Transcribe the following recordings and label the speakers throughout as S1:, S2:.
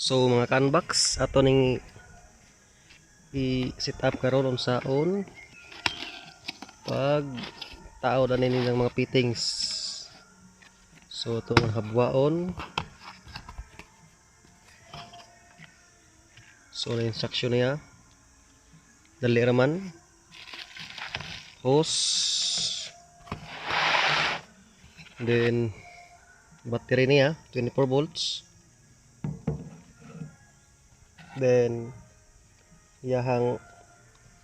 S1: So mga ka-unbox, ato ning i-set up karon unsaon pag tao na nini ng mga fittings. So ito ang habwaon. So na instruction niya. Dali raman. Hose. Then battery niya 24 volts. Then iyahang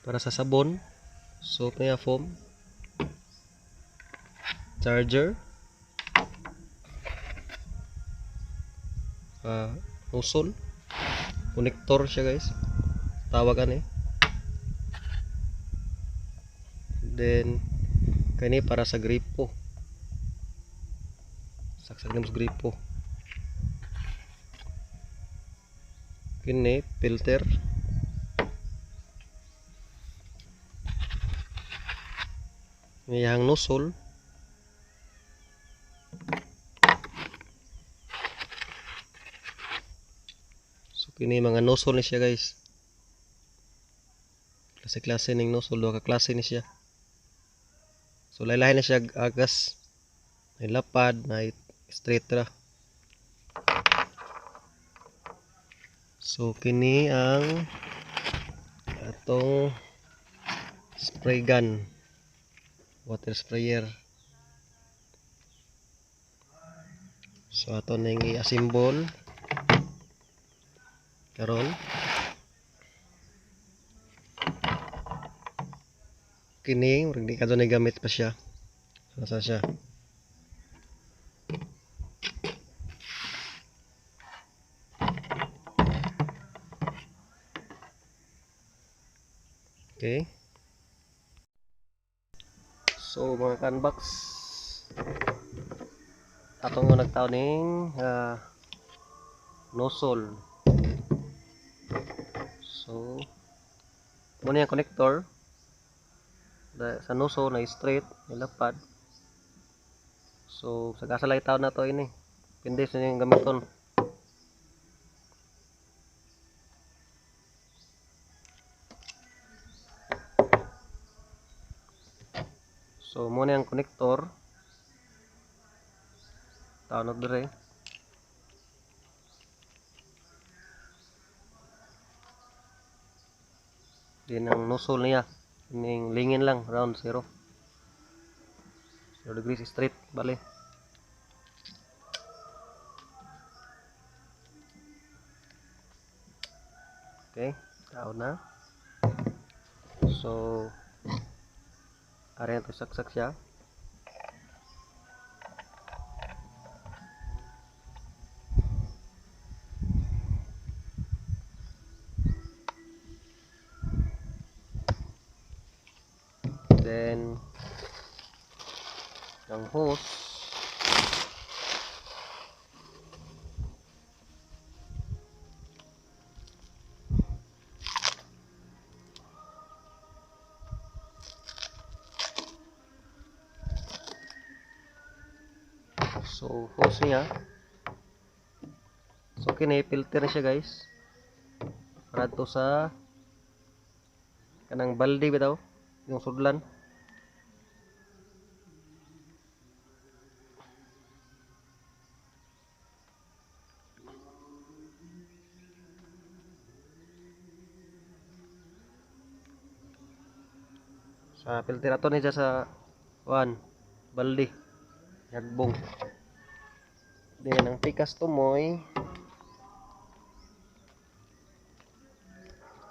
S1: para sa sabon, soap niya, foam, charger, nozzle, connector siya guys, tawagan eh. Then kani para sa gripo, saksak nimo sa gripo. Kini filter, iyang nozzle, so kini mga nozzle ni siya guys, klase-klase ning nozzle, duha ka klase ni siya. So lahi-lahi na siya agas, may lapad, may straight ra. So kini ang atong spray gun, water sprayer. So ato ning i-assemble karon. Kini murag di kadto ni gamit pa siya. Asa siya? Okay. So mga ka-unbox, atong nagtaon ning nozzle. So mo ni ang connector sa nozzle na straight nilapad. So sa gasa lang taon na to ini. Pindi sa inyong gamiton. So mo ni ang connector. Taon na dire. Din ang nozzle niya. Ning lingin lang round 0. 0 degrees straight bale. Okay, taon na. So ari na to saksak siya. Then ang hose, so hose niya. So kini filter na siya guys, para to sa kanang balde bitaw yung sudlan. Sa filter ato ni siya sa one balde yagbong. Then ang pikas tumoy,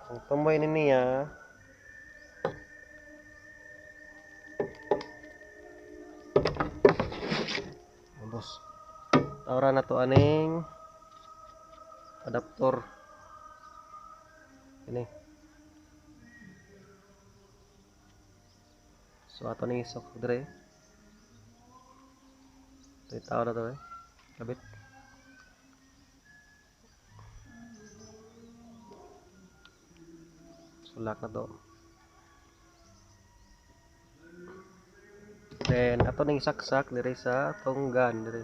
S1: ang tumoy ni niya boss. Tawra na to aning adapter ini. So ato ning isok dire. Ito tao na to eh. Kabit. So lock na to. Then ato ning saksak dire sa atong gun dire.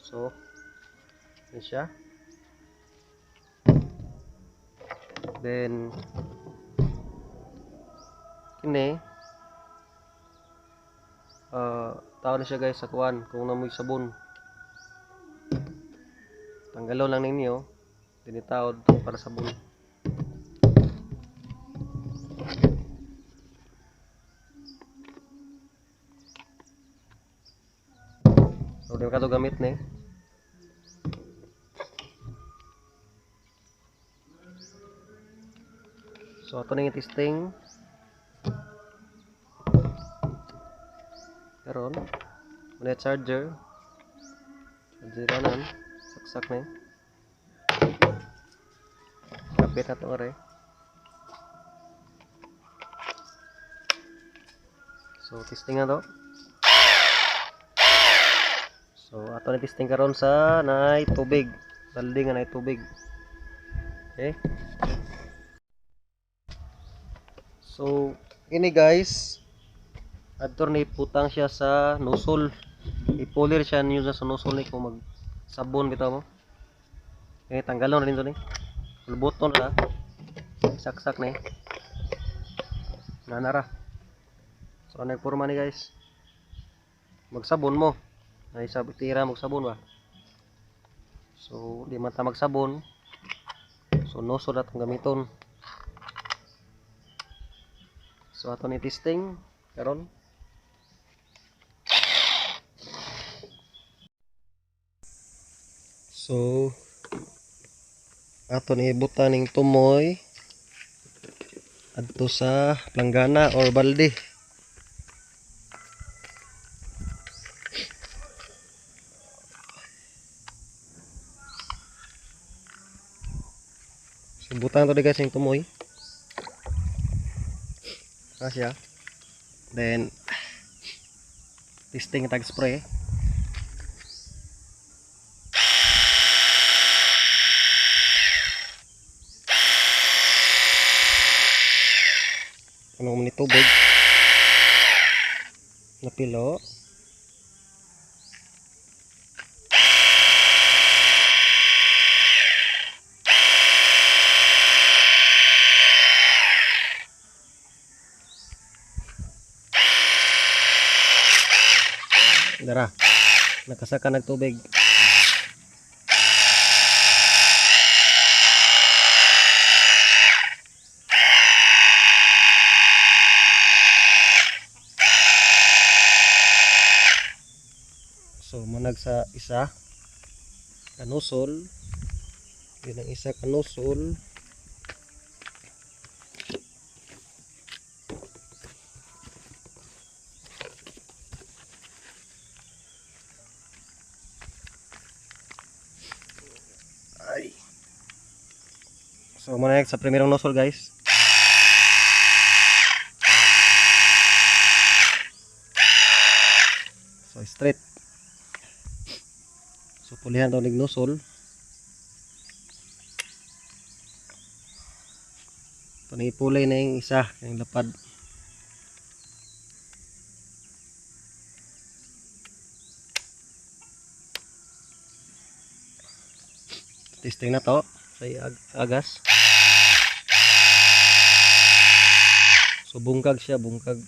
S1: So ini siya. Then kini tao na siya guys sa kuan kung namoy sabon. Tanggalon lang ninyo, dinitaod para sabon. So di ka to gamit ni. So ato ning testing. Karon, muna charger. Chargeranan, saksak ni. Kapit na to are. So testing na to. So ato ni testing karon sa nay tubig. Balde nga nay tubig. Okay. So ini guys, adtor ni putang siya sa nozzle. Ipulir siya niyo sa nozzle ni kung mag sabon bitaw mo. Eh tanggalon na rin to ni. Luboton ra. Saksak ni. Nanara. So ano porma ni guys? Magsabon mo. Ay sabi tira magsabon ba. So di man ta magsabon. So nozzle atong gamiton. So ato ni testing karon. So ato ni ibutan ning tumoy adto sa planggana or balde. So butan to di guys ning tumoy. Siya. Then testing tag spray. Ano ni tubig? Napilo. Dara. Nakasaka nagtubig. So manag sa isa kanusol. Yun ang isa kanusol. Ay. So manag sa primerong nozzle guys. So straight. So pulihan daw nig nozzle. Ito na ipulay na yung isa, yung lapad. Testing na to sa agas. So bungkag siya, bungkag.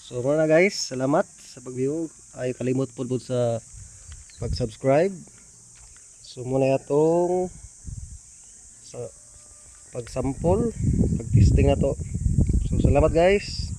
S1: So muna na guys, salamat sa pag-view. Ay kalimot po sa pag-subscribe. So muna atong sa pag-sample, pag-testing na to. So salamat guys.